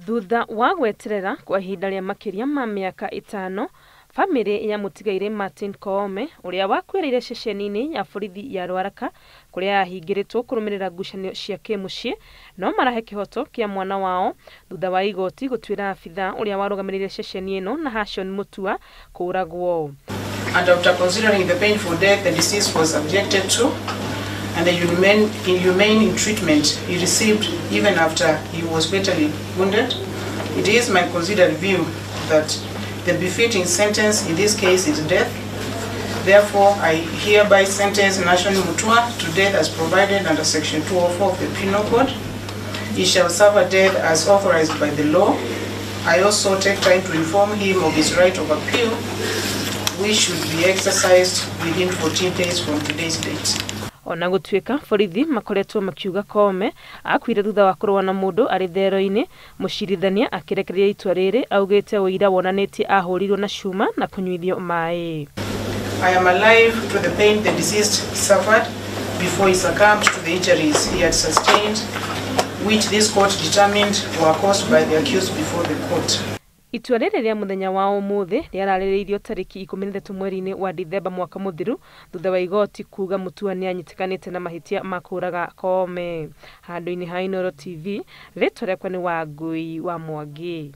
Thutha wa gweterera kwa ihinda rĩa makĩria ma mĩaka 5, bamĩrĩ ya mũtigairĩ Martin Koome ũrĩa wakuĩrĩire ceceni-inĩ ya borithi ya Ruaraka kũrĩa ahingĩrĩtwo kũrũmĩrĩra ngucanio cia kĩmũciĩ no marahe kĩhoto kĩa mwana wao thutha wa igoti gũtuĩra abithaa ũrĩa warũgamĩrĩire ceceni ĩno na Hashon Mutua kũũragwo. And after considering the painful death the deceased was subjected to and the inhumane treatment he received even after he was fatally wounded, it is my considered view that the befitting sentence in this case is death. Therefore, I hereby sentence Nashon Mutua to death as provided under Section 204 of the Penal Code. He shall suffer death as authorized by the law. I also take time to inform him of his right of appeal, which should be exercised within 14 days from today's date. Ona gũtuĩka borithi makoretwo makiuga Koome akuire thutha wa kũrũa na mũndũ arĩ thero-inĩ, mũcirithania akĩrekereria itua rĩrĩ augĩte ũira wonanĩtie ahũrirwo na cuma na kũnyuithio maĩ. I am alive to the pain the deceased suffered before he succumbed to the injuries he had sustained, which this court determined were caused by the accused before the court. Itua rĩrĩ rĩa mũthenya wa ũmũthĩ rĩararĩrĩirio tarĩki 13 mweri-inĩ wa Dithemba mwaka mũthiru thutha wa igoti kuga Mutua nĩanyitĩkanĩte na mahĩtia ma kũũraga Koome. Handũ-inĩ ha Inooro TV, rĩtwa rĩakwa nĩ Wangui wa Mwangi.